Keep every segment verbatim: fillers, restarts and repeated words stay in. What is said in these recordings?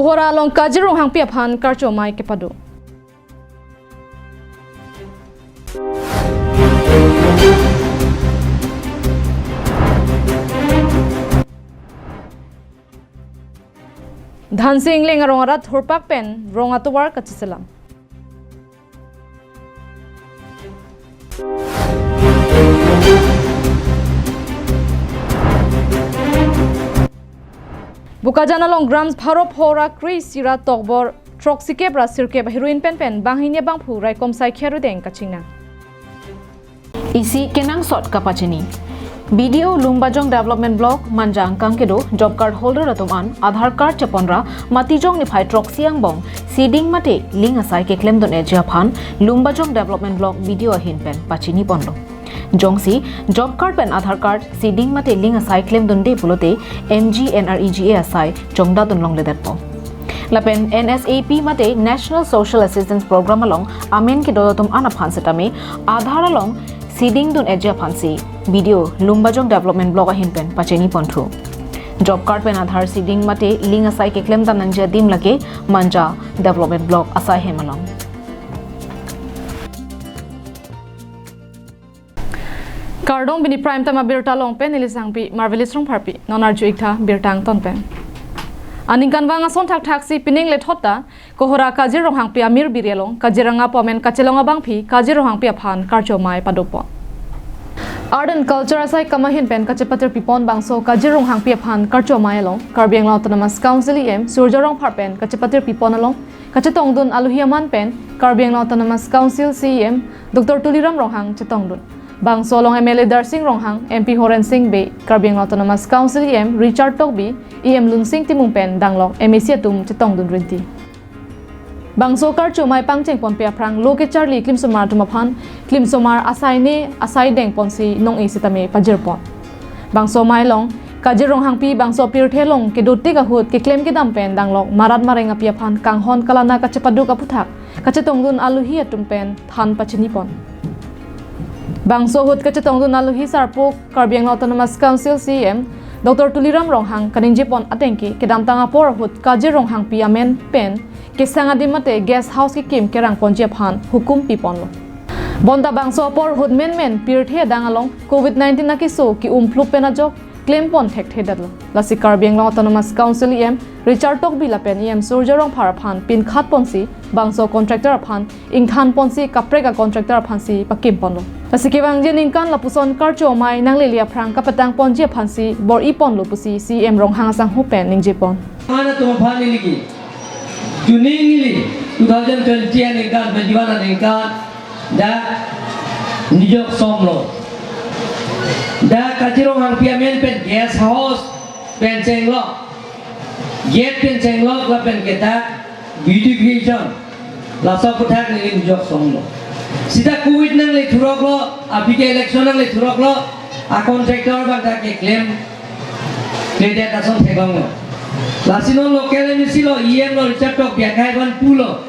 Kohora along Kajir Ronghangpi aphan karcho amei kepado. Dhansing Engleng arong arat thurpak pen rong atovar kacheselam. Bokajan along gram pharo phora kre-isi ra tokbor throksikep ra sirkep ahiruin penpen banghini bangphu raikom sai kherudeng kachingnang. Isi kenangsot kapachini. B D O Lumbajong Development Block Manja angkang kedo job card holder atum an Aadhaar card cheponra Matijong niphai throksi angbong seeding mate link asai keklemdun-eji aphan Lumbajong Development Block B D O ahin pen pachini ponlo. Jongsi job card pen Aadhaar card seeding mate link asai klemdunde pulote M G N R E G A asai chongdadun longledetpo. Lapen N S A P mate National Social Assistance Program along amen kedo atum an aphan setame Aadhaar along seeding dun-eji aphansi B D O Lumbajong Development Block ahin pen pachini ponthu. Job card pen Aadhaar seeding mate link asai keklem damnangji adim lake Manja Development Block asai hem along. Kardom, pini Prime Time abirta along pen neli Sangpi Marvelous Rongpharpi. Non arju-iktha birta angton pen. Aningkanvang ason thakthaksi pining lethot ta Kohora Kajir Ronghangpi amir biri along Kajir Ronghapi amen kachelong abangpi Kajir Ronghangpi aphan karcho amei padopon. Art and Culture asai kam ahin pen kachepatirpipon bangso Kajir Ronghangpi aphan karcho amei along Karbi Anglong Autonomous Council E M Surjya Rongphar pen kachepatirpipon along kachetongdun aluhi aman pen Karbi Anglong Autonomous Council C E M Doctor Tuliram Ronghang chetongdun. Bangso along M L A Darsing Ronghang, M P Horen Sing Bey, Karbi Anglong Autonomous Council E M Richard Tokbi, E M Lunsing Timung pen danglok M A C atum chetongdun rinti. Bangso karcho amei pangchengponpe aphrang lo kecharli klimsomar atum aphan klimsomar asai ne asai dengponsi nong-e sitame pajirpon. Bangso amei along Kajir Ronghangpi bangso pirthe along kedotik ahut keklem kedam pen danglok marat mareng api aphan kanghon kalana kachepaduk aputhak kachetongdun aluhi atum pen than pachinipon. Bangso ahut kachetongdun aluhi sarpo Karbi Anglong Autonomous Council C E M Doctor Tuliram Ronghang kaningjepon atengke kedamtang apor ahut Kajir Ronghangpi amen pen kesang adim mate guest house kekim kerangponji aphan hukum piponlo. Bonta bangso apor ahut menmen pirthe adang along Covid nineteen akeso ke-umphlup pen ajok klempon thekthedetlo. Lasi Karbi Anglong Autonomous Council E M Richard Tokbi lapen E M Surjya Rongphar aphan pinkhatponsi bangso contractor aphan ingthanponsi kaprek a-contractor aphansi pakimponlo. Lasi kevangji aningkan lapuson karcho amei nanglele aphrang kapatangponji aphansi bor-iponlo pusi C E M Ronghang asangho pen ningjepon. Mana tum aphan neli ke. Juni neli two thousand twenty aningkan, twenty-one aningkan dak nijok somlo. Dak Kajir Ronghangpi amen pen guest house pen chenglok, gate pen chenglok lapen ke dak beautification, laso aputhak neli nijok somlo. Sita Covid nangle thuroklo, aphi ke election nangle thuroklo, a-contractor abang ta keklem kledet ason theklonglo. Lasi non local M A C lo, E M lo Richard Tokbi akhai aphan pulo.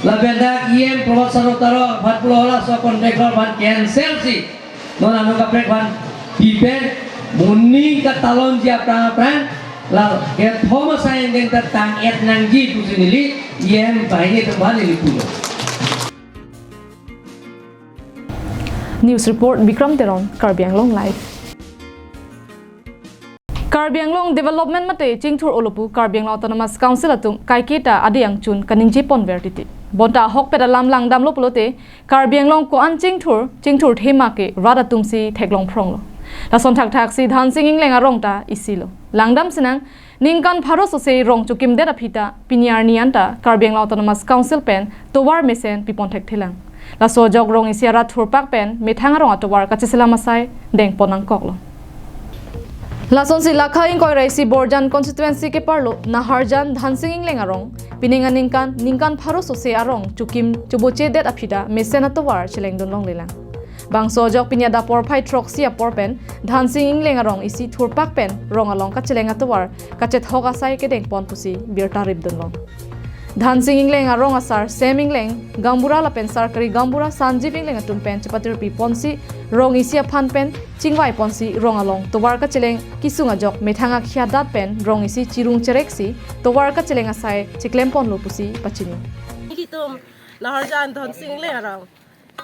Lapen dak E M Prabhat Sarnote ro aphan pulo, laso contractor aphan cancel si non ano kaprek aphan pipen, moning katalonji aphrang aphrang la kethom asai angdeng ta tang-et nangji pusi neli E M banghini atum aphan neli pulo. News report, Bikram Teron, Karbi Anglong Live. Karbi Anglong development mate chingthur olopu Karbi Anglong Autonomous Council atum kaiketa adiyang chun kaningje ponver titi. Bonta ahokpet alam langdamlo pulote Karbi Anglong ko-an chingthur, chingthur thema ke rat atumsi theklong phronglo. Lason thakthaksi Dhansing Engleng arong ta isilo. Langdam sinang, ningkan pharo sose rong chokimdet aphi ta pini arni anta Karbi Anglong Autonomous Council pen tovar mesen pipon thekthelang. Laso ajok rong isi arat thurpak pen methang arong atovar kacheselam asai dengpon nangkoklo. Lasonsi lakha ingkoi ra isi Borjan constituency keparlo Naharjan Dhansing Engleng arong pining aningkan ningkan pharo sose arong chokim chobochedet aphi ta mesen atovar chelengdun longlelang. Bangso ajok pini adap porphai throksi apor pen Dhansing Engleng arong isi thurpak pen rong along kacheleng atovar kachethok asai kedengpon pusi birta ripdunlong. Dhansing Engleng arong asar Sem Engleng gaonbura lapen sarkari gaonbura Sanjeev Engleng atum pen chepatirpiponsi rong isi aphan pen chingvai ponsi rong along tovar kacheleng kesung ajok methang akhia dat pen rong isi chirung chereksi tovar kacheleng asai cheklem ponlo pusi pachini. Nelitum Naharjan Dhonsing Engleng arong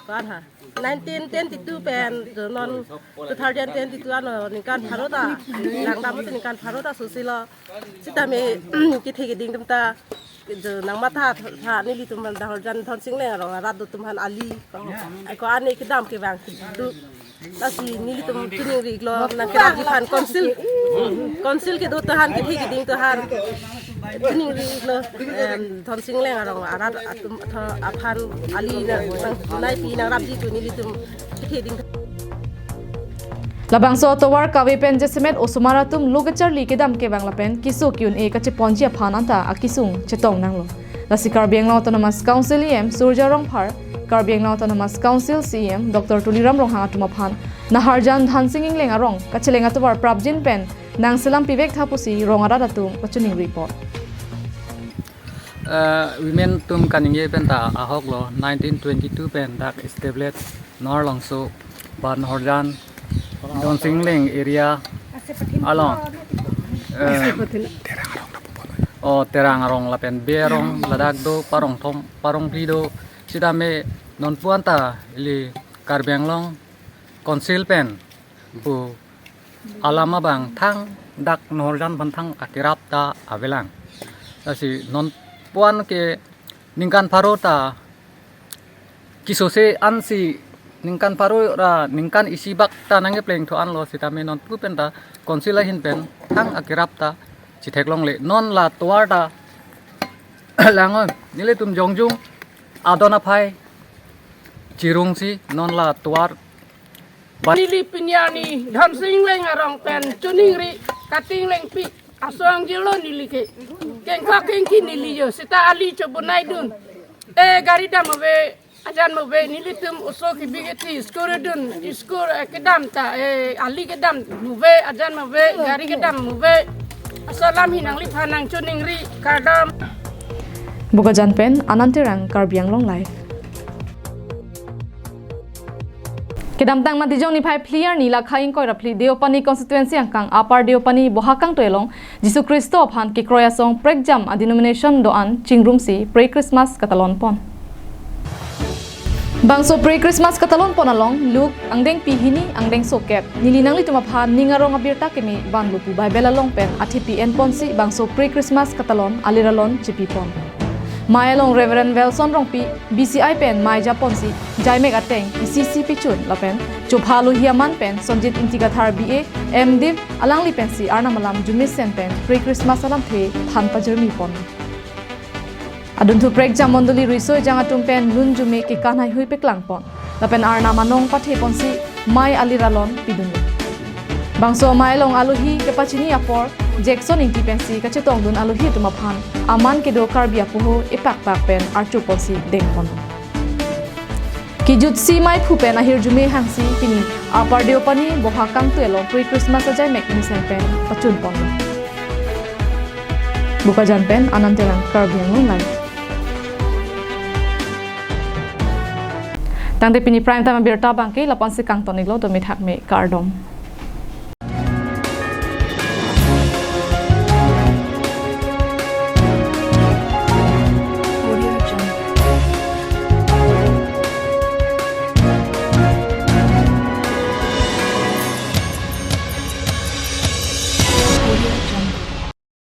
ko-an ha nineteen twenty-two pen non two thousand twenty-two ano ningkan pharo ta, langdam ningkan pharo ta sosilo. Sitame kethe keding atum ta nangmatha tha, nelitum Naharjan Dhonsing Engleng arong arat atum aphan ali ko-an kedam kevang kedo. Lasi nelitum chiningri-iklo, nangkerapji aphan council, council kedo atum aphan, kethe keding atum aphan chiningri-iklo, em, Dhonsing Engleng arong arat atum aphan ali nang, nang, naipi nangrapji atum nelitum kethe keding. Labangso atovar kave pen jasemet osomar atum lo kacharli kedam kevang lapen keso ke-un-e kacheponji aphan anta akesung chetong nanglo. Lasi Karbi Anglong Autonomous Council E M Surjya Rongphar, Karbi Anglong Autonomous Council C E M Doctor Tuliram Ronghang atum aphan Naharjan Dhonsing Engleng arong kacheleng atovar prapjin pen nangselam pivek tha pusi rong arat atum pachuningri apot. Eh, women atum kaningje pen ta ahok lo, nineteen twenty-two pen dak establish Naharlongso ba Naharjan Dhonsing Engleng area along, eh, o Terang arong lapen Bey arong ladak do, Parongthom, Parongphli do, sitame nonpu anta ili Karbi Anglong Council pen pu alam abang thang dak Naharjan aphan thang akerap ta avelang. Lasi nonpu an ke ningkan pharo ta kesose ansi ningkan pharo ra ningkan isi bak ta nangkepleng thu anlo, sitame nonpu pen ta council ahin pen thang akerap ta chetheklongle. Non la tovar ta lang-oi, nelitum jongjung adon aphai chirungsi non la tovar ba- Neli pini arni Dhonsing Engleng arong pen chiningri kating lengpi asong jilo neli ke. Kengkak kengki neli jo, seta ali chobonaidun. Eh, gari dam ave, ajan ave, nelitum oso kebi keti school dun, school, eh, kedam ta, eh, ali kedam ave, ajan ave, gari kedam ave. Aso alam hi nangliphan nangchiningri, kardom. Bokajan pen Anand Terang, Karbi Anglong Live. Kedamtang Matijong niphai phli arni lakha ingkoi ra phli Deopani constituency angkang Upper Deopani Bohakangtui along Jisu Khristo aphan kekroi asong prekjam a-denomination do-an chingrumsi pre-Christmas katalon pon. Bangso pre-Christmas katalon pon along Luke angdengpi hini angdengso kep, neli nanglitum aphan ning arong abirta keme vanlo pu Bible along pen athepi enponsi bangso pre-Christmas katalon alir alon chepi pon. Mei along Reverend Welson Rongpi B C I pen mei japonsi jaimek ateng isi isi pichun lapen chopha alohi aman pen Sonjit Ingti Kathar B A, M.Div, alangli pensi Arnam alam jumesen pen pre-Christmas alamthe than pajirmi pon. Adunthu prekjam mondoli riso ejang atum pen lun jume kekan haihui peklang pon lapen Arnam anong pathe ponsi mei alir alon pidunlo. Bangso mei along alohi kepachini apor Jackson Ingti pensi kachetongdun alohi atum aphan aman kedo Karbi apoho epakpak pen archo ponsi deng pon. Kejutsi meiphu pen ahirjume hangsi pini Upper Deopani Bohakangtui along pre-Christmas ajaimek mesen pen pachun pon. Bokajan pen Anand Terang, Karbi Anglong Live. Tangte pini prime time abirta abangke lapu-ansi kangton-iklo, domi thakme, kardom.